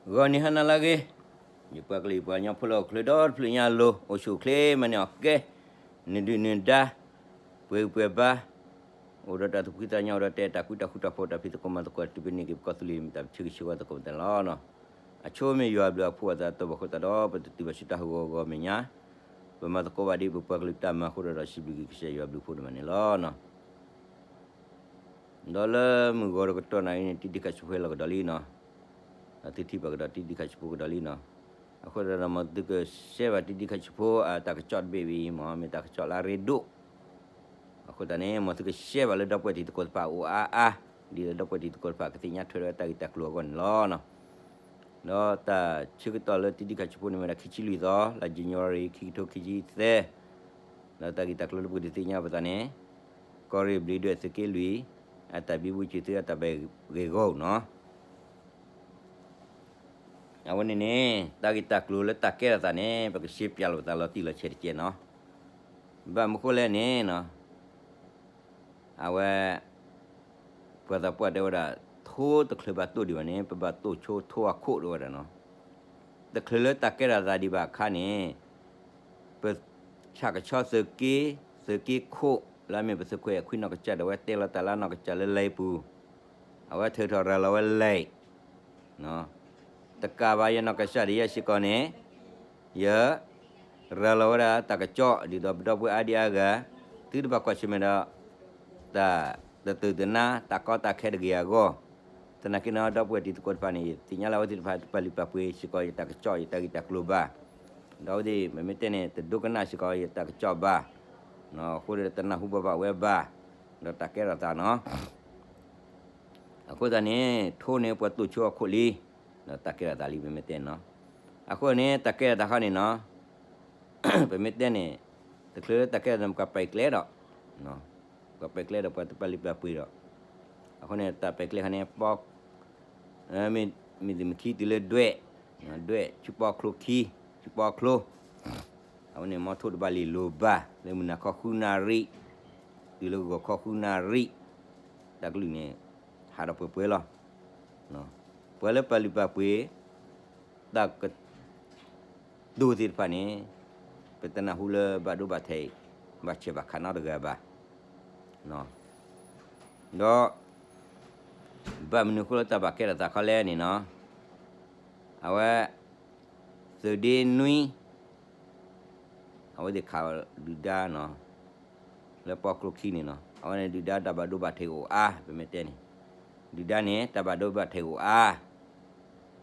ဂီၤနံၤဟါနၤလၢအဂ့ၤ, ယပှၤကလုာ်ယပှၤကညီဖိလၢဟီၣ်ခိၣ်ချၢဒီတဖျၢၣ်ညါအလိၤ အိၣ်ဆူၣ်အိၣ်ချ့မၤန့ၢ်အီၣ်ကဲ, နဒုၣ်နဒါ, ပှဲၤဂံၢ်ပှဲၤဘါ, အိၣ်ဒီးတၢ်သူၣ်ဖှံသးညီ အိၣ်ဒီးတၢ်အဲၣ်တၢ်ကွံတၢ်ဃူတၢ်ဖိး တၢ်ဖံးသကိးမၤသကိး တုၤပန့ၢ်က့ၤပကီၢ်သူလ့ၤ မ့ၢ်တၢ်ပဆၢဂ့ၤဆၢဝါသကိးပသးန့ၣ်လီၤ. အဆိမ့ၢ်ယွၤအဘျုးအဖှိၣ်အသးတဘၣ်ဃိသတးဒီး ပတတုၤဘၣ်ဆူတၢ်ဟးဂီၤဂီၤမဲာ်ညါ, ပမၤသကိးဘၣ်ဒ်ပပှၤကလုာ်တၢ်မၤအဃိဒီး ဒီးစံးဘျုးက့ၤကစၢ်ယွၤအဘျုးအဖှိၣ်ဒိၣ်မးန့ၣ်လီၤ. ဒီးလၢမုၢ်ဂီၤတကတီၢ်နၤအံၤန့ၣ် တံဒံခးဆူဖိဟဲလီၤကဒီးလံနီၤ, ဒီးသုထံၣ်ဘၣ်ကဒီးတံဒံခးဆူဖိကဒီးလံနီၤ. အဃိသတးဒီး မ်သုကရှဲဘၣ်တံဒံခးဆူဖိအတၢ်ကစီၣ်တဘ့ၣ်ဝံၤ မ်မ့ၢ်တၢ်ကစီၣ်လၢအရ့ဒိၣ်, အဃိသတးန့ၣ် မ်သုကရှဲဘၣ်လၢဒီပုၢ်ဝဲၢ်တံၤသကိးတဖၣ်အိၣ်အါအါ, ဒ်သိးဒီပုၢ်ဝဲၢ်တံၤသကိးတဖၣ်ကသ့ၣ်ညါထွဲဒီးတၢ်ဂ့ၢ်တၢ်ကျိၤအဂီၢ်န့ၣ်လီၤ. ဒီးတၢ်ဆၢကတီၢ်လၢတံဒံခးဆူဖိန့ၣ် မ့ၢ်ဒၣ်ခံဆံလွံၢ်သီ လါ January ခံကထိခံဆံသၢ, ဒီးတၢ်ဂ့ၢ်တၢ်ကျိၤလၢပကဒုးသ့ၣ်ညါပသးန့ၣ်, ကီၢ်ရ့ၣ်ဘျံးဒွဲၣ်သုးက့လွံၢ် အတၢ်ဘံဘူဆံးသုအတၢ်ဘၣ်ဂ့ၢ်ဂီၢ်နီၤ. အဝဲန့ၣ်န့ၣ် တၢ်ဂ့ၢ်တၢ်ကျိၤလၢတၢ်ကဲထီၣ်သးန့ၣ် ပကရှဲပၠးလိာ်ပသးလီၤတံၢ်လီၤဆဲးတကဲးနီၤ. ဘၣ်မနုၤဃိလဲၣ်န့ၣ်နီၤ, အဝဲ ပှၤသးပှၢ်တဲဝဲဒၣ် ထိတချုးဘၣ်တိၢ်ဒံးဘၣ်န့ၣ် ပဘၣ်တိၢ်ဆိထိအခိၣ်တဲဝဲဒၣ်နီၤ. တချုးလၢတၢ်ကဲထီၣ်သးဒံးဘၣ်အခါန့ၣ်, ပဆၣ်ကဆီသုးက့, သုးက့ခိၣ် လၢအမ့ၢ်ပသုးခွဲးအခွံနီၢ်ကစၢ်ဒီး အဝဲတဲလီၤတၢ်လၢနီၢ်ကစၢ်လၢလဲၤပူၤ, အဝဲထုးထီၣ်ရၤလီၤဝဲလဲၤ တကးဘၣ်ယနီၢ်ကစၢ်ဒ်ယဲစ့ၢ်ကီးန့ၣ်, ယ ရၤလီၤဝဲဒၣ်တၢ်ကစီၣ် ဒ်သိးပဒီပုၢ်ဝဲၢ်အါဒံအါဂၤ, သုတဘၣ်ကွၢ်ဆၢၣ်မဲာ်ဒီး တၢ်တတုာ်တနါ တၢ်ကီတၢ်ခဲတဂ့ၤအဂီၢ်, သနာ်က့နီၤ ဒီပုၢ်ဝဲၢ်တံၤသကိးတဖၣ်န့ၣ် ယသ့ၣ်ညါလၢအဝဲသ့ၣ်တဖၣ်တပာ်လုၢ်ပာ်ပှ့ၤစ့ၢ်ကီး ယတၢ်ကစီၣ် ယတၢ်ဂ့ၢ်တၢ်ကျိၤဘၣ်, ဒီးအဝဲသ့ၣ် ပမ့ၢ်တဲန့ၣ် တဒိကနၣ်စ့ၢ်ကီး ယတၢ်ကစီၣ်ဘၣ်, အဃိဒီးတနၢ်ဟူဘၣ်ဘၣ်ဝဲဘၣ်, ဒီးတၢ်ကဲထီၣ်သးနီၤ. အဃိသတးန့ၣ် ထိန့ၣ်ပှၤတိၢ်ဆိအခိၣ်လံ, ဒီးတၢ်ကဲထီၣ်သးလံ ပမ့ၢ်တဲနီၤ. အဃိန့ၣ် တၢ်ကဲထီၣ်သးခီန့ၣ်နီၤ, ပမ့ၢ်တဲန့ၣ် တချုးလၢတၢ်ကဲထီၣ်သး ပကပာ်ကျဲဒီး, ပကပာ်ကျဲဒီးပှၤတပာ်လုၢ်ပာ်ပှ့ၤဒီး, အဃိန့ၣ် တၢ်ပာ်ကျဲခီန့ၣ် ပ မ့ၢ်သုးမုၢ်ခံတုၤလၢဒွဲၣ်, ဒွဲၣ်ဆူပီချိခံ, ဆူပီချိ, အဝဲန့ၣ် မ်ထိတဘၣ်လံာ်လိၤဘၣ် လၢမုၢ်နၤခီဃုနၣ်ရံၣ်, တုၤလၢဂီၤခီဃုနၣ်ရံၣ်, တၢ်ကလုၢ်န့ၣ် ဟးဒီးပှဲၤပှဲၤလီၤ. ပှၤလၢပာ်လုၢ်ပာ်ပှ့ၤ တၢ်ကတိၤသ့ၣ်တဖၣ်န့ၣ် ပတနၢ်ဟူလၢဘၣ်ဒိဘၣ်ထံး ဘၣ်ဆဲးဘၣ်ခးနီတဂၤဘၣ်. ဒီး ဘၣ်မနုၤအဃိလၢတၢ်ဘၣ်ကဲထီၣ်သးခီလဲၣ်န့ၣ်နီၤ, အဝဲ သုးဒ့နွံ အဝဲသ့ၣ်ခးဒုၣ်ဒါနီၤ, လၢပီချိခံန့ၣ်နီၤ, အဝဲန့ၣ်ဒုၣ်ဒါတၢ်ဘၣ်ဒိဘၣ်ထံးအိၣ်အါ ပမ့ၢ်တဲန့ၣ်, ဒုၣ်ဒါန့ၣ် တၢ်ဘၣ်ဒိဘၣ်ထံးအိၣ်အါ,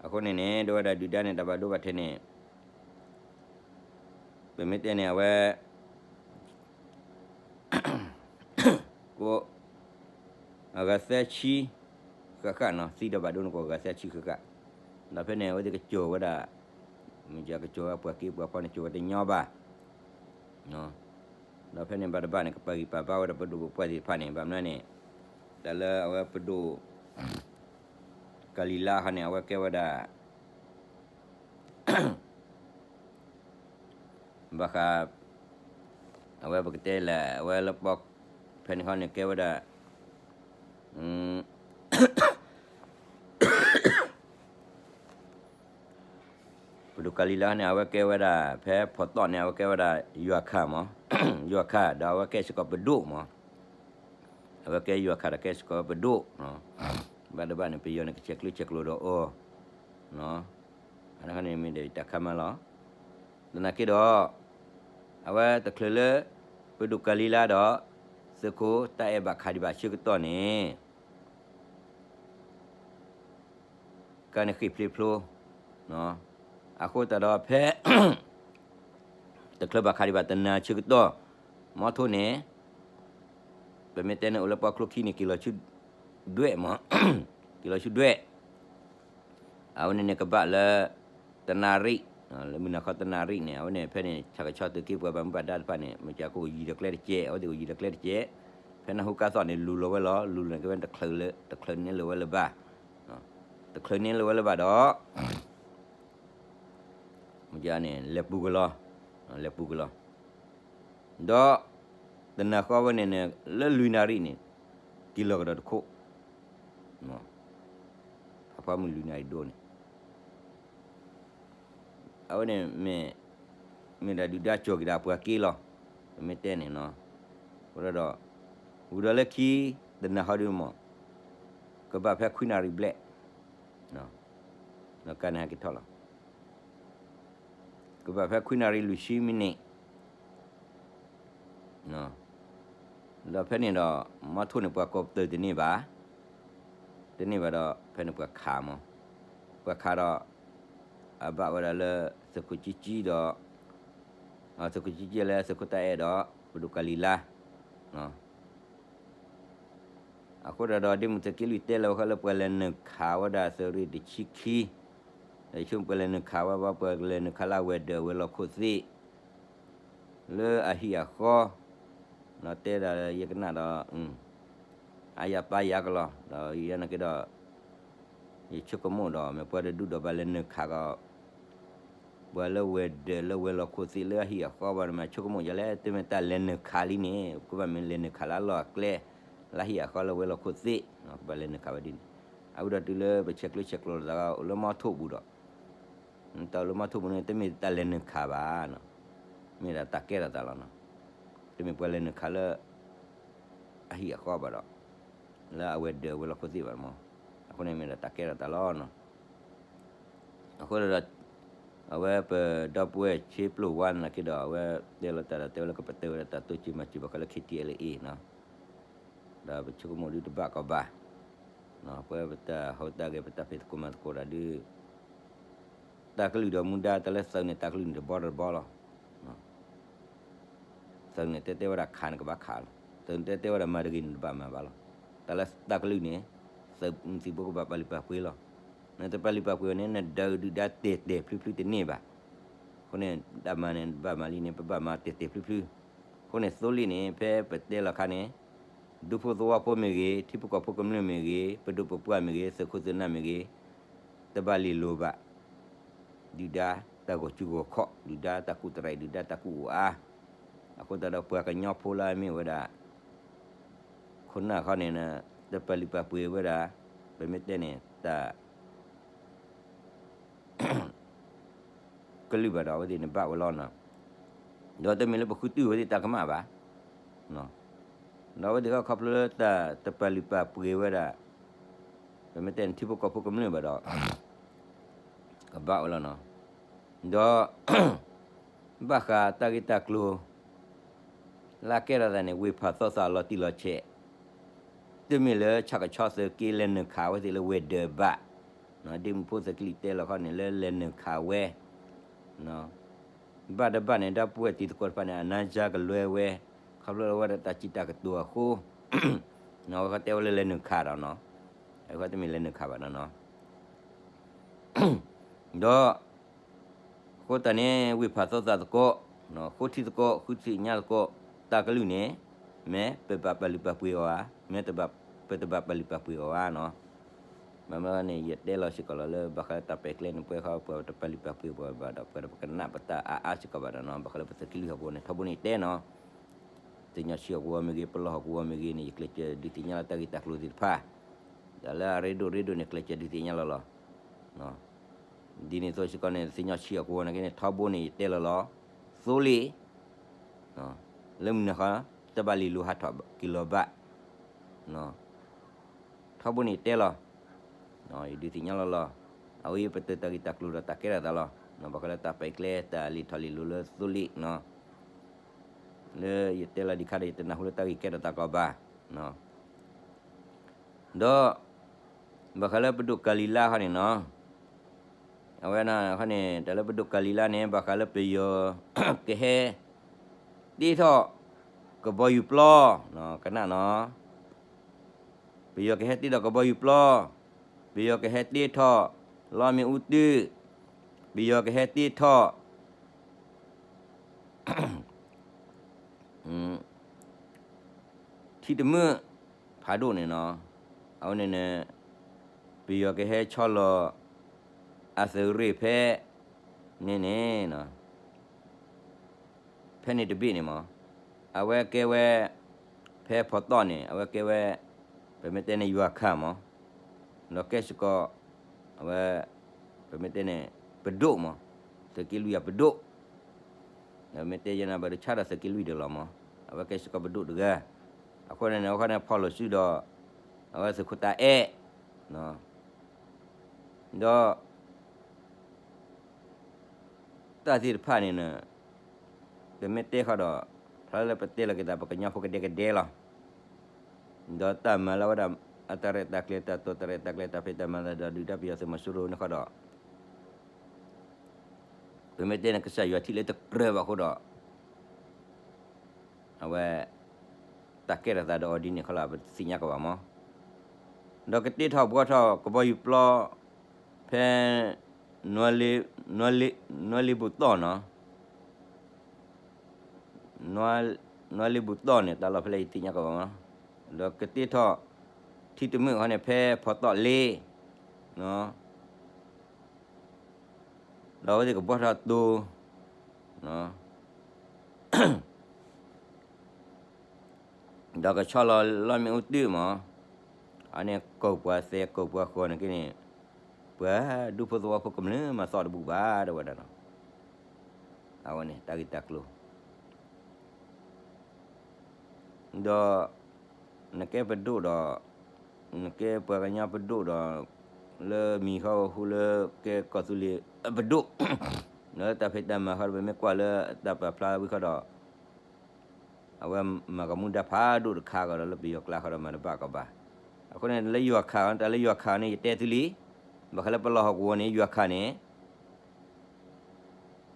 အဃိန့ၣ်န့ၣ် တဲဝဲဒၣ်ဒုၣ်ဒါန့ၣ် တၢ်ဘၣ်ဒိဘၣ်ထံးန့ၣ် ပမ့ၢ်တဲန့ၣ် အဝဲ ကိး အဂၤသၢဆံဃၣ်ဃၣ်နီၤ, သံဒီးဘၣ်ဒိန့ၣ်ကိးအဂၤသၢဆံဃၣ်ဃၣ်, ဒီးဖဲန့ၣ် အဝဲသ့ၣ်ကစိာ်ဝဲဒၣ်, မ့ၢ်ကစိာ်ဝဲပှၤက့ပှၤဖီန့ၣ် စိာ်ဝဲတညီဘၣ်, ဒီးဖဲန့ၣ်ဘၣ်တဘၣ်န့ၣ် ကပာ်ဂံၢ်ပာ်ဘါဝဲဒၣ်ပဒိၣ်ပပှၢ်သ့ၣ်တဖၣ်န့ၣ် ဘၣ်မနုၤန့ၣ်, တၢ်လၢအဝဲပဒိၣ် ကၤလံၤလါခီန့ၣ် အဝဲကဲဝဲဒၣ် ဘၣ်ဃး အဝဲပကတဲလဲၣ် အဝဲလၢပီ ဖဲန့ၣ်ခီန့ၣ်ကဲဝဲဒၣ် ပဒိၣ်ကၤလံၤလါန့ၣ် အဝဲကဲဝဲဒၣ် ဖဲဖီၣ်သီၣ်န့ၣ် အဝဲကဲဝဲဒၣ် ယွၤခၣ်မး, ယွၤခၣ်ဒီးအဝဲကဲစ့ၢ်ကီးပဒိၣ်မး, အဝဲကဲယွၤခၣ်ဒီးကဲစ့ၢ်ကီးပဒိၣ်, ဘၣ်တဘၣ်န့ၣ် ပယီၤန့ၣ် ကဆဲးကျၢဆဲးကျိးဒီးအီၤ, အန့ၣ်မ့ၢ်ဒီးတၢ်ခါမးလီၤ. သနာ်က့ဒီး အဝဲတချုးလၢ ပဒိၣ်ကၤလံၤလါဒီး သုးခိၣ်တၢ်အဲၣ်ဘၣ်ခးဒံးဘၣ်ဆၢကတီၢ်န့ၣ် ကန့ၣ်ဃ့ၢ်ဖျ့ဖျိ, အဃိသတးဒီးဖဲ တချုးဘၣ်ခးဒံးဘၣ်တနၤဆၢကတီၢ်, မီထိန့ၣ် ပမ့ၢ်တဲန့ၣ်အိၣ်လၢပီချိခံန့ၣ် က့ၤလီၤဆူဒွဲၣ်မး, က့ၤလီၤဆူဒွဲၣ်, အဝဲန့ၣ်န့ၣ်ကဘၣ်လၢ တနၣ်ရံၣ်, လၢမုၢ်နၤခီတနၣ်ရံၣ်န့ၣ် အဝဲန့ၣ်ဖဲန့ၣ် ဆၣ်ကဆီသုးက့ပှၤဘၣ်မူဘၣ်ဒါတဖၣ်န့ၣ် မ့ၢ်ကအိၣ်ယံၤဒီးကျဲတကဲး, အဝဲသ့ၣ်အိၣ်ယံၤဒီးကျဲတကဲး, ဖဲနၢ်ဟူကါသီၣ်န့ၣ် လူၤလီၤဝဲလီၤ, လူၤလီၤန့ၣ်ကဲဝဲတချုးန့ၢ်လၢၤဝဲလၢၤဘၣ်, တချုးန့ၢ်လၢၤဝဲလၢၤဘၣ်ဒီး မ့ၢ်န့ၣ် လဲၤပူၤကလီၤ, လဲၤပူၤကလီၤ, ဒီး တနၢ်ဃီဝဲန့ၣ်န့ၣ် လၢလွံၢ်နၣ်ရံၣ်န့ၣ် က့ၤလီၤကဒီးတခိၣ်, ဖးဖီမုၢ်လွံၢ်နၣ်ရံၣ်ဒိၣ်န့ၣ်, အဝဲန့ၣ်မ့ၢ် မ့ၢ်ဒၣ်ဒုၣ်ဒါကၠီၤက့ၤဒၣ်ပှၤက့လီၤ. ပမ့ၢ်တဲန့ၣ်နီၤ, အဃိဒီး ဝံၤဒီးလၢခံ တနၤဟီဒုမး ကဘၣ်ဖဲခွံနၣ်ရံၣ်ဘျဲၣ်, ဒီးကါန့ၣ်ဟဲက့ၤထီၣ်လီၤ. ကဘၣ်ဖဲခွံနၣ်ရံၣ်လွံၢ်ဆံမံးနံး ဒီးဖဲန့ၣ်ဒီး မီထိၣ်န့ၣ်ပှၤကိးပတုာ်တန့ၢ်ဘၣ်, တန့ၢ်ဘၣ်ဒီး ဖဲန့ၣ်ပှၤခးမး, ပှၤခးဒီး အဘၣ်ဝဲဒၣ်လၢ သုးခိၣ်ကၠံကၠံဒီး သုးခိၣ်ကၠံကၠံလၢသုးခိၣ်တၢ်အဲၣ်ဒီး ပဒိၣ်ကၤလံၤလါ အဃိဒီး ဒ်မုၢ်သုးက့လွံၢ်တဲလီၤဝဲဃီလၢပှၤလဲၤနုာ်ခးဝဲဒၣ်သုးရ့ၣ်တဆံခံ, ဒီးဆိပှၤလဲၤနုာ်ခးဝဲဘၣ် ပှၤလဲၤနုာ်ခးလၢအဝဲၤဒၢးဝဲၤလီၢ်ခိၣ်သ့ၣ် လၢအဟံၣ်အဃီ, ဒီးတဲဒၣ်ယကနၣ်ဒီး အါယၤပါယၤကလီၤ, ဒီးယနာ်က့ဒီး ယဆိကမိၣ်ဒီး မ့ၢ်ပှၤတဒူၣ်ဒီးဘၣ်လဲၤနုာ်ခးကီး ပှၤလၢဝဲၤဒၢးလၢဝဲၤလီၢ်ခိၣ်သ့ၣ်လၢအဟံၣ်အဃီဘၣ်န့ၣ် မ့ၢ်ဆိကမိၣ်ယၤလဲၣ် တမ့ၢ်တၢ်လဲၤနုာ်ခးလံန့ၣ် ကဘၣ်မ့ၢ်လဲၤနုာ်ခးလၢအလီၢ်အကျဲ လၢဟံၣ်အဃီလၢဝဲၤလီၢ်ခိၣ်သ့ၣ် ကဘၣ်လဲၤနုာ်ခးဝဲဒ်န့ၣ်, အဝဲဒီးတုၤလၢပဆဲးကျိးဆဲးကျိးလိာ်သးအိၣ်လၢမီထိၣ်ပူၤဒီး တၢ်အိၣ်လၢမီထိၣ်ပူၤန့ၣ် တမ့ၢ်တၢ်လဲၤနုာ်ခးဘၣ်, မ့ၢ်ဒၣ်တၢ်ကဲထီၣ်သးလီၤနီၤ, တမ့ၢ်ပှၤလဲၤနုာ်ခးလၢ အဟံၣ်အဃီဘၣ်ဒီး လၢအဝဲၤဒၢးဝဲၤလီၢ်ခိၣ်သ့ၣ်ဘၣ်မး, အဃိန့ၣ်မ့ၢ်ဒၣ်တၢ်ကဲထီၣ်သးလီၤနီၤ, အဃိဒီး အဝဲပဒီပုၢ်ဝဲၢ်ဆ့ပျိၢ်ဝါနာ်က့ဒီး အဝဲတဲလီၤတၢ်ဒီးတဲဝဲလၢကပတုာ်ဝဲဒၣ်တၢ်တိစၢၤမၤစၢၤဘၣ်ဃီလၢ ခ့ထံအဲလ်အ့နီၤ, ဒီးပဆိကမိၣ်ဒုတဘၣ်ကီဘၣ်, ပဝဲပတၢ်ဟူးတၢ်ဂဲၤ ပတၢ်ဖံးသကိးမၤသကိးတၢ်ဒုး တၢ်ကလုၢ်ဒီးမူဒါတၢ်လၢသုးန့ၣ် တၢ်ကလုၢ်န့ၣ်တဘီတဘီလီၤ, သုးန့ၣ်တဲတဲဝဲဒၣ်ခးန့ၣ်ကဘၣ်ခးလီၤ, သုးန့ၣ်တဲတဲဝဲဒၣ်မၤတဂ့ၤန့ၣ်တဘၣ်မၤဘၣ်လီၤ, တၢ်လၢတၢ်ကလုၢ်န့ၣ် သုးမုၢ်သံၣ်ဘိကဘၣ်ပာ်လုၢ်ပာ်ပှ့ၤလီၤ, နတပာ်လုၢ်ပာ်ပှ့ၤအီၤန့ၣ် နဒုးဒုၣ်ဒါတဲာ်တဲာ်ဖျုးဖျုးတန့ၢ်ဘၣ်, အဃိန့ၣ် တၢ်မၤန့ၣ် ဘၣ်မၤလံန့ၣ် ပဘၣ်မၤတဲာ်တဲာ်ဖျုးဖျုး, အဃိန့ၣ်သိလ့ၣ်န့ၣ် ဖဲပတဲလီၤခါန့ၣ် ဒူဖိသဝီဖိမ့ၢ်ဂ့ၤ ထံဖိကီၢ်ဖိကမျၢၢ်မ့ၢ်ဂ့ၤ ပဒိၣ်ပပှၢ်မ့ၢ်ဂ့ၤ သုးခိၣ်သုးနၢ်မ့ၢ်ဂ့ၤ တဘၣ်လ့ၤလိၤဘၣ်, ဒုၣ်ဒါတၢ်ဂီၤစုဂီၤခီၣ် ဒုၣ်ဒါတၢ်ကူၣ်တရံး ဒုၣ်ဒါတၢ်ကူၣ်အိၣ်အါ, အဃိသတးဒီးပှၤကညီဖိလၢအမ့ၢ်ဝဲဒၣ် ခိၣ်နၢ်ခီန့ၣ် တပာ်လုၢ်ပာ်ပှ့ၤဝဲဒၣ် ပမ့ၢ်တဲန့ၣ် တၢ် ကလုၢ်ဘၣ်ဒီး အဝဲသ့ၣ်န့ၣ်ဘၣ်ဝဲလီၤနီၤ, ဒီးတမ့ၢ်လၢပဃုတုၤဝဲသ့ၣ်တၢ်ကမၣ်ဘၣ်, ဒီးအဝဲသ့ၣ်ခီဖျိလၢတၢ်တပာ်လုၢ်ပာ်ပှ့ၤဝဲဒၣ် ပမ့ၢ်တဲန့ၣ် ထံဖိကီၢ်ဖိကမျၢၢ်ဘၣ်ဒီး ကဘၣ်ဝဲလီၤနီၤ, ဒီး ဘၣ်ဃးတၢ်ဂ့ၢ်တၢ်ကျိၤ လၢအကဲထီၣ်သးန့ၣ် ဝ့ၢ်ဖးသီသးလီၤတံၢ်လီၤဆဲး, တမ့ၢ်လၢဆၣ်ကဆီသုးက့လဲၤနုာ်ခးဝဲသ့ၣ်လၢဝဲၤဒၢးဘၣ်, ဒ်မုၢ်ဖိသကိးတဲလီၤခီန့ၣ် လၢလဲၤနုာ်ခးဝဲ ဘၣ်တဘၣ်န့ၣ် ဒီပုၢ်ဝဲၢ်တံၤသကိးတဖၣ်န့ၣ် အနါယါကလွဲဝဲ, ခီဖျိလၢအဝဲဒၣ်တၢ်စံးတၢ်ကတိၤအဃိ, အဝဲဃီတဲဝဲလၢလဲၤနုာ်ခးဒီးနီၤ, အဝဲဃီတမ့ၢ်လဲၤနုာ်ခးဘၣ်နီၤနီၤ, ဒီး အဃိသတးန့ၣ် ဝ့ၢ်ဖးသီသးသကိး, ဃိထံသကိး ဃုထံညါသကိး, တၢ်ကလုၢ်န့ၣ် မ့ၢ်ပဘၣ်ပာ်လုၢ်ပာ်ပှ့ၤအီၤဧါ, မ့ၢ်ပတဘၣ်ပာ်လုၢ်ပာ်ပှ့ၤအီၤဧါနီၤ, ဘၣ်မနုၤန့ၣ် ယတဲလီၤစ့ၢ်ကီးလီၤလၢ ဘၣ်ဃးလၢတၢ်ပဲာ်ကျဲန့ၣ် ပှဲၤဃီပှၤတပာ်လုၢ်ပာ်ပှ့ၤပှၤဘၣ်ဒီး ပှၤတပကနၣ်ပတၢ်အါအါစ့ၢ်ကီးဘၣ်ဒီးနီၤ, ဘၣ်ဃးလၢပသုးက့လွံၢ်ဟီၣ်ကဝီၤန့ၣ် ထီဘိန့ၣ်ယတဲနီၤ သ့ၣ်ညါဆံးဟီၣ်ကဝီၤမ့ၢ်ဂ့ၤ ပလီၢ်ဟီၣ်ကဝီၤမ့ၢ်ဂ့ၤန့ၣ် ယကျဲးစၢးဒုးသ့ၣ်ညါလီၤတၢ်ဂ့ၢ်တၢ်ကျိၤသ့ၣ်တဖၣ်, ဒီးလၢအရ့ဒိၣ်ရ့ဒိၣ်န့ၣ် ကျဲးစၢးဒုးသ့ၣ်ညါလီၤလီၤ. ဒ်န့ၣ်အသိးစ့ၢ်ကီးန့ၣ် သ့ၣ်ညါဆံးဟီၣ်ကဝီၤနာ်က့န့ၣ် ထီဘိန့ၣ် ယတဲလီၤလီၤ, သိလ့ၣ် လၢမုၢ်နၤဃီ တဘၣ်လ့ၤလိၤဟးထီၣ်က့ၤလီၤဘၣ် ထီဘိန့ၣ်ယတဲလီၤ, ယဒုးသ့ၣ်ညါလီၤလီၤ, အဝဲပတုာ်တၢ်ဂ့ၢ်တၢ်ကျိၤဒီးတၢ်ကဲထီၣ်သးလီၤ, ဘၣ်ဃးလၢတၢ်ပဲာ်ကျဲတၢ်လ့ၤထီၣ်လ့ၤလိၤလၢသိလ့ၣ်နီၤ, လၢယတဲလီၤဒံးခါဒီး ယတနၢ်ဟူလၢတၢ်ဂ့ၢ်ကဲထီၣ်သးကီးဘၣ်, ဒီး ဘၣ်ဃးလၢပဒိၣ်ကၤလံၤလါခီန့ၣ်နီၤ, အဝဲန့ၣ်ခီန့ၣ် တၢ်လၢပဒိၣ်ကၤလံၤလါန့ၣ် ဘၣ်ဃးလၢပယီၤ ကဟဲ တ့ထီၣ် ကဘီယူၤပျီ, ကနၣ်နီၤ, ပယီၤကဟဲတ့ထီၣ်ကဘီယူၤပျီ, ပယီၤကဟဲတ့ထီၣ် လီမ့ၣ်အူတု, ပယီၤကဟဲတ့ထီၣ် ထံတမုာ် ဖးဒိၣ်န့ၣ်နီၤ, အဝဲန့ၣ်န့ၣ် ပယီၤကဟဲဆီလီၤ အသုးရ့ၣ်ဖဲ န့ၣ်န့ၣ် ဖဲန့ၣ်တဘ့ၣ်န့ၣ်မး, အဝဲကဲဝဲ ဖဲဖီတီၣ်န့ၣ် အဝဲကဲဝဲ ပမ့ၢ်တဲန့ၣ်ယွၤခၢ်မး, ဒီးကဲစ့ၢ်ကီး အဝဲ ပမ့ၢ်တဲန့ၣ် ပဒိၣ်မး, သုးက့လွံၢ်အပဒိၣ်, ဒီးမ့ၢ်တဲယဲန့ၣ် ဘၣ်ဒုးဆါဒီးသုးက့လွံၢ်ဒီးလီၤမး, အဝဲကဲစ့ၢ်ကီးပဒိၣ်တဂၤ, အဃိန့ၣ် အဝဲခီန့ၣ် ဖီၣ်လိာ်စုဒီး အဝဲသုးခိၣ်တၢ်အဲၣ်, ဒီး တၢ်သ့ၣ်တဖၣ်န့ၣ် ပမ့ၢ်တဲဃီဒီး ဖဲလၢပတဲလီၤက့ၤသး ပကညီဖိကဒဲကဒဲလီၤ. ဒီးတၢ်မၤလၢဝဲဒၣ် အတၢ်ရဲၣ်တၢ်ကျဲၤ တၢ်တိာ်တၢ်ရဲၣ်တၢ်ကျဲၤ တၢ်ဖံးတၢ်မၤသးဒီး ဒုၣ်ဒါပယီၤသုးမီၤစိရိၤန့ၣ်ဃီဒီး ပမ့ၢ်တဲန့ၣ် ကစၢ်ယွၤထံၣ်လၢတကြၢးဘၣ်အဃိဒီး အဝဲ တၢ်ကဲထီၣ်သးဒီးအီၤဒ်န့ၣ်ခီလီၤ ပတသ့ၣ်ညါကီးဘၣ်မး, ဒီးကတ့ထီၣ်ဘှီထီၣ်ကဘီယူၤပျီ ဖဲ နွလ့ နွလ့ နွလ့ဘူးတီၢ်နီၤ, နွလ့ဘူးတီၢ်န့ၣ် တၢ်လီၢ်ဖဲလဲၣ်ယသ့ၣ်ညါကီးဘၣ်မး, ဒီးကတ့ထီၣ် ထံတမုၣ်ခီန့ၣ် ဖဲဖီတီၣ်လ့ ဒီးအဝဲသ့ၣ်ကဘှီထီၣ်တိၤ ဒီးကဆီလီၤလီမ့ၣ်အူတုမး, အန့ၣ်ကိးပှၤသဲးကိးပှၤဃီန့ၣ်က့န့ၣ်, ပှၤဒူဖိသဝီဖိကမျၢၢ်မၤသီၣ်တဘူၣ်ဘၣ် တဲဝဲဒၣ်နီၤ, အဝဲန့ၣ်တၢ်ဂ့ၢ်တၢ်ကျိၤ ဒီး နကဲပဒိၣ်ဒီး နကဲပှၤကညီပဒိၣ်ဒီး လၢမံၤဃီဃိလၢကဲကီၢ်သူလ့ၤပဒိၣ်, လၢတၢ်ဖံးတၢ်မၤဃီဒီး ပမ့ၢ်ကွၢ်လၢတၢ်ပာ်ဖျါဝံၤဃီဒီး အဝဲမၤကမူဒါဖးဒိၣ်တခါဃီဒီး လၢပယီၤကျါဃီဒီးမၤတဘၣ်ကီးဘၣ်. အဃိန့ၣ် လၢယွၤခးအီၤ တၢ်လၢယွၤခးအီၤန့ၣ် ယတဲသုလံ, ဘၣ်ဃးလၢပလီၢ်ဟီၣ်ကဝီၤန့ၣ် ယွၤခးန့ၣ်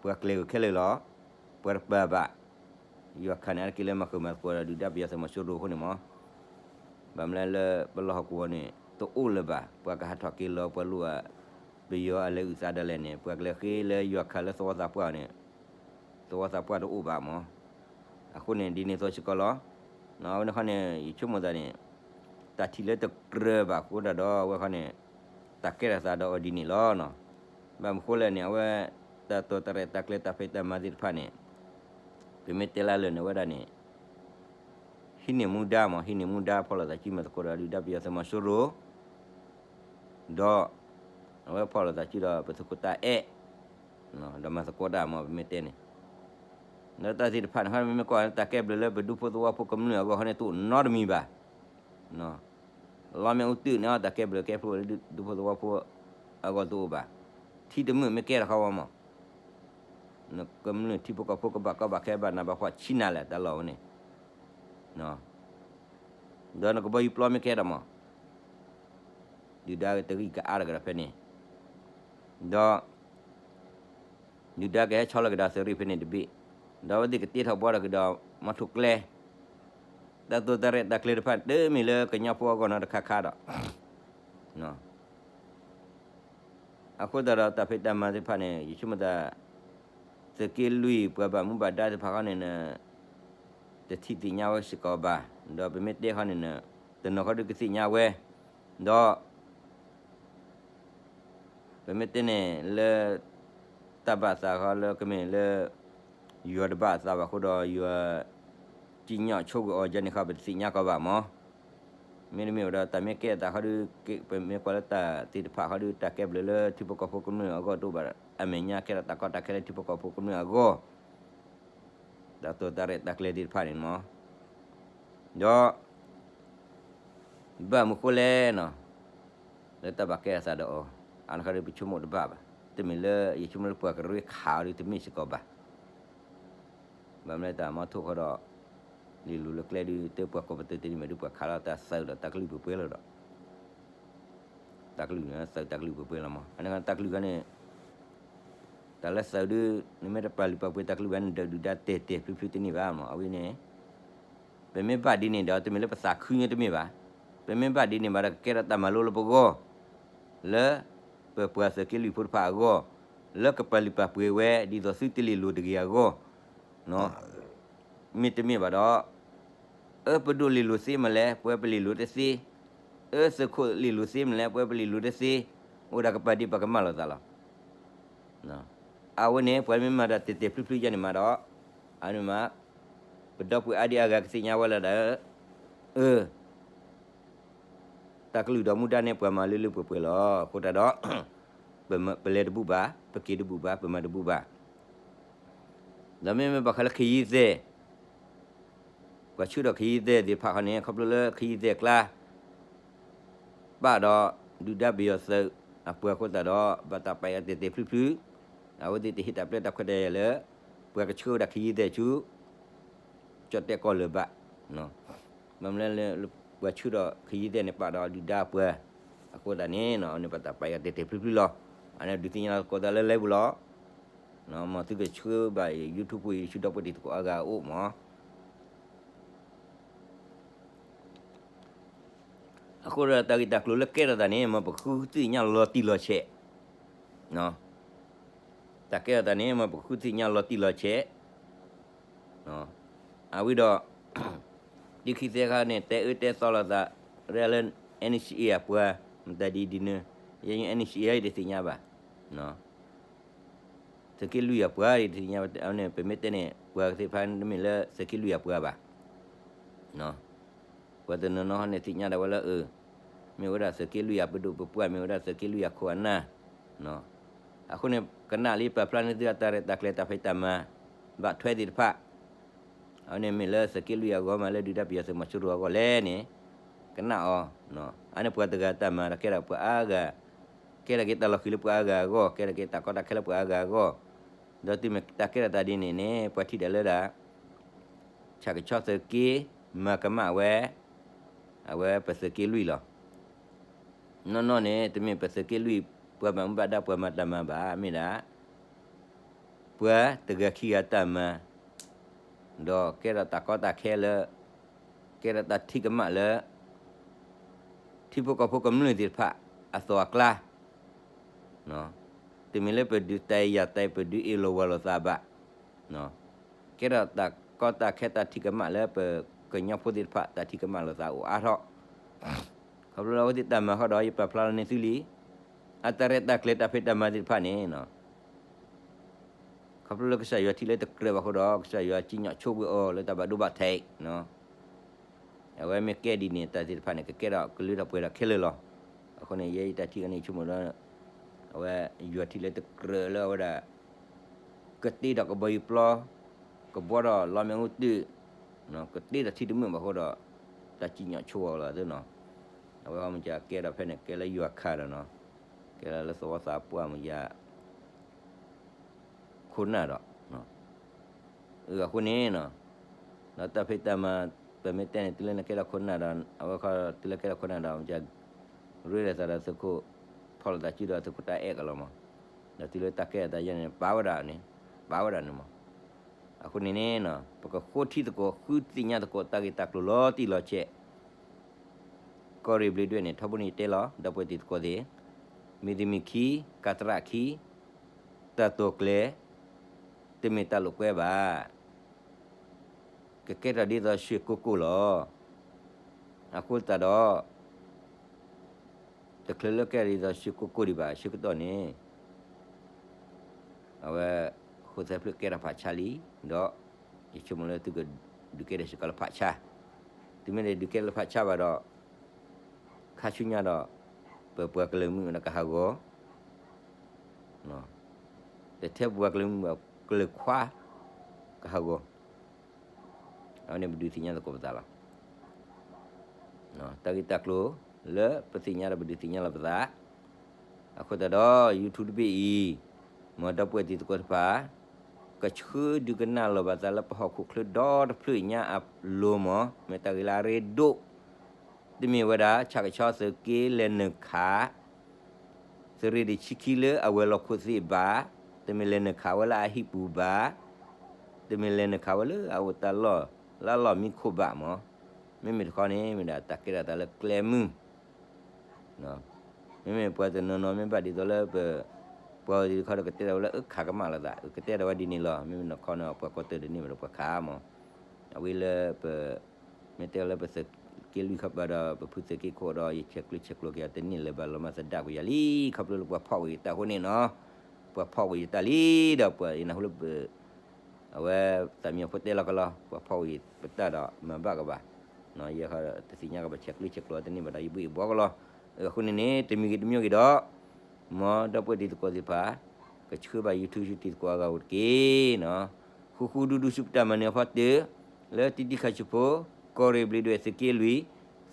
ပှၤကျဲၤဂုာ်ခဲလၢာ်လီၤ, ပှၤတပာ်ဘၣ်, ယွၤခးန့ၣ် အါတက့ၢ်လၢမၤဃုာ်မၤသကိးဒီးဒုၣ်ဒါပယီၤသုးမီၤစိရိၤအဃိန့ၣ်မး, ဘၣ်မနုၤလၢပလီၢ်ဟီၣ်ကဝီၤန့ၣ် တအိၣ်လၢၤဘၣ်, ပှၤကဟးထီၣ်က့ၤလီၤ ပှၤလိၣ် ပယီၤအလဲၤအုၣ်သးဒၣ်လဲာ်န့ၣ် ပှၤကလဲၤဃ့လၢယွၤခးလၢသဝီသးပှၢ်န့ၣ် သဝီသးပှၢ်တအိၣ်ဘၣ်မး, အဃိန့ၣ် ဒ်န့ၣ်အသိးစ့ၢ်ကီးလီၤ. အဝဲန့ၣ်ခီန့ၣ် ယဆိကမိၣ်သးန့ၣ် တၢ်ထံၣ်လၢတကြၢးဘၣ်အဃိတၢ်ဒီး အဝဲခီန့ၣ် တၢ်ကဲထီၣ်သးဒီးအီၤဒ်န့ၣ်လီၤ. ဘၣ်မနုၤဃိလဲၣ်န့ၣ် အဝဲ တၢ်တိာ်တၢ်ရဲၣ်တၢ်ကျဲၤတၢ်ဖံးတၢ်မၤသ့ၣ်တဖၣ်န့ၣ် ပမ့ၢ်တဲလၢလၢာ်န့ၣ် အဝဲဒၣ်န့ၣ် ဟံးန့ၢ်မူဒါမး ဟံးန့ၢ်မူဒါဖီၣ်လိာ်သးစုမၤသကိးဒီးဒုၣ်ဒါပယီၤသုးမီၤစိရိၤ ဒီး အဝဲဖီၣ်လိာ်သးစုဒီးပသုးခိၣ်တၢ်အဲၣ် ဒီးမၤသကိးတၢ်မး ပမ့ၢ်တဲန့ၣ် ဒီးတၢ်သ့ၣ်တဖၣ်န့ၣ် မ့မ့ၢ်ကွၢ်တၢ်ကဲဘျုးလၢပဒူဖိသဝီဖိကမျၢၢ်အဂီၢ်ခီန့ၣ် တအိၣ်နီတမံၤဘၣ်. လီမ့ၣ်အူတုန့ၣ် တၢ်ကဲဘျုးကဲဖျိလၢဒူဖိသဝီဖိအဂီၢ်တအိၣ်ဘၣ်. ထံတမုၢ်မ့ၢ်ကဲထီၣ်ဃီဝဲမး နကမျၢၢ်ထံဖိကီၢ်ဖိကဘၣ်ကီဘၣ်ခဲဘၣ်နးဘၣ်ဖှီၣ်ဆံးနၤလဲၣ် တၢ်လီၢ်ဝဲန့ၣ် ဒီးနကဘီယူၤပျီမ့ၢ်ကဲထီၣ်မး ဒုၣ်ဒါတဂံၢ်ကအါထီၣ်ကဒီးဖဲန့ၣ် ဒီး ဒုၣ်ဒါကဟဲဆီလီၤက့ၤဒီးသုးရ့ၣ်ဖဲန့ၣ်တဘ့ၣ်, ဒီးအဝဲသ့ၣ်ကတ့ထီၣ်ဘှီထီၣ်က့ၤဒီးမီထိၣ်ကျဲ, တၢ်တိာ်တၢ်ရဲၣ်တၢ်ကျဲၤတဖၣ် တမ့ၢ်လၢကညီဖိအဂီၢ်နီတခါခါဒီး အဃိသတးဒီးတၢ်ဖံးတၢ်မၤသ့ၣ်တဖၣ်န့ၣ် ယဆိကမိၣ်သး သုးက့လွံၢ်ပှၤဘၣ်မူဘၣ်ဒါသ့ၣ်တဖၣ်ဃီန့ၣ် တထံၣ်သ့ၣ်ညါဝဲစ့ၢ်ကီးဘၣ်, ဒီးပမ့ၢ်တဲဃီန့ၣ် တနီၤဃီဒုးကသ့ၣ်ညါဝဲ, ဒီး ပမ့ၢ်တဲန့ၣ်လၢ တၢ်ဘၣ်သးဃီလၢကမ့ၢ်လၢ ယွၤတဘၣ်အသးဘၣ်အဃိဒီး ယွၤ စံၣ်ညီၣ်ဆိၣ်ဂ့ၤအီၤယဲန့ၣ်ဃီ ပတသ့ၣ်ညါကီးဘၣ်မး, မ့တမ့ၢ်ဝဲဒီးတၢ်မ့ၢ်ကဲအသးဃီဒီး ပမ့ၢ်ကွၢ်လၢတၢ်သ့ၣ်တဖၣ်ဃီဒီး တၢ်ကဲဘျုးလၢထံဖိကီၢ်ဖိကမျၢၢ်အဂီၢ်တအိၣ်ဘၣ်, အမဲာ်ညါကဲထီၣ်တၢ်ကီတၢ်ခဲလၢထံဖိကီၢ်ဖိကမျၢၢ်အဂီၢ် တၢ်တိာ်တၢ်ရဲၣ်တၢ်ကျဲၤသ့ၣ်တဖၣ်န့ၣ်မး, ဒီး ဘၣ်မနုၤဃိလဲၣ်နီၤ, လၢတၢ်ဘၣ်ကဲအသးဒီးအီၤ, အန့ၣ်ဃီဒီးပဆိကမိၣ်တဘၣ်ဘၣ်, တမ့ၢ်လၢယဆိကမိၣ်လၢပှၤကရၢခးအီၤဒီးတမ့ၢ်စ့ၢ်ကီးဘၣ်, ဘၣ်မနုၤတၢ်မီထိၣ်ဃီဒီး လ့ၤလိၤလၢကျဲဒုး တပှၤကိးပသူတနံၤမ့ၢ်ဒုးပှၤခးလီၤတၢ်သးဒီးတၢ်ကလုၢ်ပှဲၤပှဲၤလီၤဒီး တၢ်ကလုၢ်န့ၣ် သးတၢ်ကလုၢ်ပှဲၤပှဲၤလီၤမး, အန့ၣ်တၢ်ကလုၢ်ခီန့ၣ် တၢ်လၢသးဒုး နမ့ၢ်တပာ်လုၢ်ပာ်ပှ့ၤတၢ်ကလုၢ်ဘၣ်န့ၣ် ဒုၣ်ဒါတဲာ်တဲာ်ဖျုးဖျုးတန့ၢ်ဘၣ်မး, အဝဲန့ၣ် ပမ့ၢ်ဘၣ်ဒ်န့ၣ်ဒီး တမ့ၢ်လၢပသးခုညါတမ့ၢ်ဘၣ်, ပမ့ၢ်ဘၣ်ဒ်န့ၣ်ဘၣ်ဒီး ကကဲထီၣ်တၢ်မၤလိလၢပဂီၢ်, လၢ ပပှၤသုးက့လွံၢ်ဖိတဖၣ်အဂီၢ်, လၢကပာ်လုၢ်ပာ်ပှ့ၤဝဲ ဒ်သိးသုတလ့ၤလိၤတဂ့ၤအဂီၢ် မ့တမ့ၢ်ဘၣ်ဒီး အၢ ပဒိၣ်လ့ၤလိၤသ့မးလဲၣ် ပဝဲပလ့ၤလိၤတသ့, အၢ သုးခိၣ်လ့ၤလိၤသ့မးလဲၣ် ပဝဲပလ့ၤလိၤတသ့, အိၣ်ဒၣ်ကပာ်ဒံးပှၤကမၢလီၤသးလီၤ. အဝဲန့ၣ် ပှၤမ့ၢ်မၤတၢ်တဲာ်တဲာ်ဖျုးဖျုးယဲန့ၣ်မးဒီး အန့ၣ်မး ပဒီပုၢ်ဝဲၢ်အါဒံအါဂၤကသ့ၣ်ညါဝဲလၢဒၣ် အၢ တၢ်ကလုၢ်ဒီးမူဒါန့ၣ် ပှၤမၤလၢလၢပှဲၤပှဲၤလီၤ. အဃိတၢ်ဒီး ပလဲၤတဘူၣ်ဘၣ်, ပက့ၤတဘူၣ်ဘၣ်, ပမၤတဘူၣ်ဘၣ်. ဒီးမ့မ့ၢ်ဘၣ်ဃးလၢခ့ယံသဲး, ပှၤဆှၢဒီးခ့ယံသဲးသ့ၣ်တဖၣ်ဃီန့ၣ် ခီဖျိလၢခ့ယံသဲးအကျါ ပာ်ဒီးဒုၣ်ဒါပယီၤသုးအပှၤအဃိသတးဒီး ဘၣ်တၢ်ပာ်ယၤတဲာ်တဲာ်ဖျုးဖျုး, အဝဲသ့ၣ်တဟ့ၣ်တၢ်ပျဲတၢ်ခွဲးတၢ်ယာ်လၢ ပှၤကဆှၢဝဲဒၣ်ခ့ယံသဲးဆူ ကၠီၣ်တဲၣ်ကီၢ်လၢၤဘၣ်. ဘၣ်မနုၤလၢ ပှၤဆှၢဒီးခ့ယံသဲးန့ၣ် ပာ်ဒီးဒုၣ်ဒါအပှၤအဃိသတးန့ၣ် အန့ၣ်ဘၣ်တၢ်ပာ်ယၤတဲာ်တဲာ်ဖျုးဖျုးလီၤ. အန့ၣ်ဒုးသ့ၣ်ညါလီၤသကိးသးလၢ live ပူၤလီၤ. မ်သုကဆှၢဘၣ် YouTube ပူၤ ဆူဒီပုၢ်ဝဲၢ်တံၤသကိးအါဂၤအအိၣ်မး. အဃိဒီးတၢ်ဂ့ၢ်တၢ်ကျိၤလၢကဲထီၣ်သးန့ၣ် မ်ပဃုသ့ၣ်ညါလီၤတံၢ်လီၤဆဲး, တၢ်ကဲထီၣ်သးန့ၣ် မ်ပဃုသ့ၣ်ညါလီၤတံၢ်လီၤဆဲး. အဝံၤဒီး တံခံသဲခါန့ၣ် တဲအၢတဲသီလိာ်သး ရဲလၢ NCA အပှၤ မတၤဒ်ဒ်န့ၣ် ယဲ NCA ယတသ့ၣ်ညါဘၣ်. သုးက့လွံၢ်အပှၤ ယတသ့ၣ်ညါဘၣ်န့ၣ် ပမ့ၢ်တဲန့ၣ် ပှၤသ့ၣ်တဖၣ်တမ့ၢ်လၢသုးက့လွံၢ်အပှၤဘၣ်. ပှၤတနီၤနီၤဟီန့ၣ်သ့ၣ်ညါဒၣ်ဝဲလၢအ မ့ၢ်ဝဲဒၣ်သုးက့လွံၢ်အပဒိၣ်ပပှၢ် မ့ၢ်ဝဲဒၣ်သုးက့လွံၢ်အခိၣ်အနၢ်. အဃိန့ၣ် ကနၣ်လံပာ်ဖျါန့ၢ်သုအတၢ်ရဲၣ်တၢ်ကျဲၤတၢ်ဖံးတၢ်မၤ ဘၣ်ထွဲသ့ၣ်တဖၣ် အဝဲန့ၣ်မ့ၢ်လၢသုးက့လွံၢ်အဂီၢ်မး လၢဒုၣ်ဒါပယီၤသုးမီၤစိရိၤအဂီၢ်လဲၣ်န့ၣ် ကနၣ်အီၤ. အန့ၣ်ပှၤတဂၤတၢ်မၤဒီးကဲထီၣ်ပှၤအါဂၤ ကဲထီၣ်က့ၤတၢ်လီၤဃံၤလၢပှၤအါဂၤအဂီၢ် ကဲထီၣ်က့ၤတၢ်ကီတၢ်ခဲလၢပှၤအါဂၤအဂီၢ်. ဒီးတုၤမ့ၢ်တၢ်ကဲထီၣ်သးဒ်န့ၣ်န့ၣ် ပှၤထံၣ်ဒၣ်လၢဒၣ် ဆၣ်ကဆီသုးက့ မၤကမၣ်ဝဲ အဝဲပသုးက့လွံၢ်လီၤ. နီၢ်နီၢ်န့ၣ် တမ့ၢ်ပသုးက့လွံၢ် ပှၤဘၣ်မူဘၣ်ဒါပှၤမၤတၢ်မၤဘၣ် မ့ၢ်ဒၣ် ပှၤတဂၤခံဂၤတၢ်မၤ ဒီးကဲထီၣ်တၢ်ကီတၢ်ခဲလၢ ကဲထီၣ်တၢ်ထံၣ်ကမၣ်လၢ ထံဖိကီၢ်ဖိကမျၢၢ်သ့ၣ်တဖၣ် အသိးအကျါ တမ့ၢ်လၢပဒုးတၢ်အဲၣ်ယၤတၢ်အဲၣ် ပဒုးအ့ၣ်လိာ်ဝီလိာ်သးဘၣ်. ကဲထီၣ်တၢ်ကီတၢ်ခဲတၢ်ထံၣ်ကမၣ်လၢပကညီဖိသ့ၣ်တဖၣ် တၢ်ထံၣ်ကမၣ်လိာ်သးအိၣ်အါထီၣ်. ခီဖျိလၢအဝဲသ့ၣ်တၢ်မၤဃီဒီး ယပာ်ဖျါလီၤန့ၢ်သုလံ အတၢ်ရဲၣ်တၢ်ကျဲၤတၢ်ဖံးတၢ်မၤသ့ၣ်တဖၣ်န့ၣ် ခီဖျိလၢကစၢ်ယွၤထံၣ်လၢတကြၢးဘၣ်အဃိဒီး ကစၢ်ယွၤစံၣ်ညီၣ်ဆိဝဲအီၤလၢတၢ်ဘၣ်ဒိဘၣ်ထံး အဝဲမ့ၢ်ကဲဒ်န့ၣ် တၢ်သ့ၣ်တဖၣ်န့ၣ် ကကဲထီၣ်ကလုၢ်ထီၣ်ပှဲၤထီၣ်ခဲလၢာ်လီၤ. အဃိန့ၣ် ယဲယတၢ်ထံၣ်အံၤန့ၣ် ယဆိကမိၣ်ဒီး အဝဲယွၤထံၣ်လၢတကြၢးလၢအဝဲဒၣ် ကတ့ထီၣ်ကဘီယူၤပျီ ကဘှီထီၣ်လီမ့ၣ်အူတုာ် ကတ့ထီၣ်ထံတမုာ်ဘၣ်အဃိဒီး တၢ်စံၣ်ညီၣ်ဆိအီၤလီၤသ့နီၤ. အဝဲဟီမ့ၢ်ကဲဒီးဖဲန့ၣ် ကဲလၢယွၤခါဒီးနီၤ ကဲလၢသဝီသးပှၢ်မ့ၢ်ယၤ ခိၣ်နၢ်ဒီး အဃိန့ၣ်နီၤ ဒီးတၢ်ဖံးတၢ်မၤ ပမ့ၢ်တဲန့ၣ် တုၤလၢနကဲထီၣ်ခိၣ်နၢ်ဒီး အဝဲခီ တုၤလၢကဲထီၣ်ခိၣ်နၢ်ဒီး မ့ၢ်က ရ့လိာ်သးဒီးသုးခိၣ် ဖီၣ်လိာ်သးစုဒီးသုးခိၣ်တၢ်အဲၣ်ကလီၤမး. ဒီးတုၤလၢတၢ်ကဲထီၣ်တၢ်ယဲၢ်န့ၣ် ပာ်ဝဲဒၣ်န့ၣ် ပာ်ဝဲဒၣ်န့ၣ်မး. အဃိန့ၣ်န့ၣ် ပကဃိထံသကိး ဃုသ့ၣ်ညါသကိး တၢ်ဂ့ၢ်တၢ်ကျိၤလီၤတံၢ်လီၤဆဲး ကီၢ်ရ့ၣ်ဘျ့းဒွဲၣ်န့ၣ် ထီဘိန့ၣ်ယတဲလီၤ ဒီပုၢ်ဝဲၢ်တံၤသကိးသ့ၣ်, မ့ၢ်တမ့ၢ်ခံ ကၤသရၣ်ခံ တၢ်တိာ်ကျဲၤ တမ့ၢ်တၢ်လိာ်ကွဲဘၣ်. ကကဲထီၣ်ဒ်သိးရွှေကုက္ကိုလီၤ. အဃိသတးဒီး တချုးလၢကဲထီၣ်ဒ်သိးရွှေကုက္ကိုဒံးဘၣ် ဆၢကတီၢ်န့ၣ် အဝဲ ဃိၣ်သၢဖျၢၣ်ကဲထီၣ်ဖးဆါလံ, ဒီး ယဆိကမိၣ်လၢသုကဒုးကဲထီၣ်စ့ၢ်ကီးလၢဖးဆါ, သုမ့ၢ်တဒုးကဲထီၣ်လၢဖးဆါဘၣ်ဒီး ခါဆူညါဒီး ပပှၤကလုာ်မုၢ်ဝဲဒၣ်ကဟးဂီၤ, တထဲပပှၤကလုာ်မုၢ်ဘၣ် ကလုာ်ခွါ ကဟးဂီၤ, အဝဲန့ၣ်ပဒုးသ့ၣ်ညါသကိးပသးလီၤ. တၢ်ဂ့ၢ်တၢ်ကျိၤလၢပသ့ၣ်ညါဒီးပဒုးသ့ၣ်ညါလီၤပသး, အဃိသတးဒီး YouTube တဘ့ၣ်အံၤ မ်ဒီပုၢ်ဝဲၢ်တံၤသကိးတဖၣ် ကဆှၢဒုးကနၣ်လီၤဘၣ်သးလၢပဟီၣ်ခိၣ်ချၢဒီတဖျၢၣ်ညါအလိၤမး, မ့ၢ်တၢ်ဂ့ၢ်လၢအရ့ဒိၣ် တမ့ၢ်ဝဲဒၣ် ဆၣ်ကဆီသုးက့လဲၤနုာ်ခး သုးရ့ၣ်တဆံခံလၢအဝဲၤလီၢ်ခိၣ်သ့ၣ်ဘၣ်, တမ့ၢ်လဲၤနုာ်ခးဝဲလၢအဟံၣ်ပူၤဘၣ်, တမ့ၢ်လဲၤနုာ်ခးဝဲလၢအအိၣ်တၢ်လီၢ် လၢအလီၢ်မံခိၣ်ဘၣ်မး, မ့မ့ၢ်တခီန့ၣ် မ့ၢ်ဒၣ်တၢ်ကဲထီၣ်သးလၢကျဲမုၢ် မ့မ့ၢ်ပှၤတနီၤနီၤမ့ၢ်ဘၣ်ဒ်သိးလၢပ ပှၤအံၤတခီဒီးကတဲဒၣ်ဝဲလၢအခးကမၣ်လိာ်သး, ကတဲဒၣ်ဝဲဒ်န့ၣ်လီၤ. မ့မ့ၢ်တခီန့ၣ် ပှၤကီၢ်တၢၢ်တန့ၢ်ဘၣ်ဒီးပှၤခးမး, အဝဲလၢပ မ့ၢ်တဲလၢပသုးက့လွံၢ်ခီပၤဒီး ပဖုသုးက့ခိၣ်ဒီး ယဆဲးကျၢဆဲးကျိးက့ၤအီၤတန့ၢ်လၢၤဘၣ်လီၤမၢ်သဒါကွံာ်ယၤလံ, ခီဖျိလၢပှၤဖီၣ်ဝဲယတၢ်အဃိန့ၣ်နီၤ, ပှၤဖီၣ်ဝဲယတၢ်လံဒီးပှၤယနၢ်ဟူလၢပ အဝဲသးမံအဖိတဲလီၤကလီၤ, ပှၤဖီၣ်ဝဲပတၢ်ဒီးမၤဘၣ်ကဘၣ်, ယဲတသ့ၣ်ညါကဘၣ်ဆဲးကျၢဆဲးကျိးတန့ၢ်ဘၣ်ဒီးယဘှ့ၣ်ယဘှီကလီၤ. အဃိန့ၣ်န့ၣ် တမံၤဂ့ၤတမံၤဂ့ၤဒီး မ်ဒီပုၢ်ဝဲၢ်တံၤသကိးသ့ၣ်တဖၣ် ကဆှၢဘၣ် YouTube ဆူတံၤသကိးအဂၤအိၣ်တက့ၢ်နီၤ. ဃူဃူဒူဒူဆူပတၢ်မၤနၢၤအဖီတၢၢ် လၢတံၤတံၤခါဆူဖိ ကီၢ်ရ့ၣ်ဘျ့းဒဝဲၢ်သုးက့လွံၢ်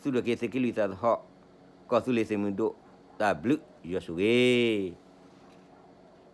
သူၣ်ထီၣ်က့ၤသုးက့လွံၢ်သးသဟီၣ် ကီၢ်သူလ့ၤသုးမုၢ်ဒိၣ် တၢ်ဘျုးယွၤဆိၣ်ဂ့ၤ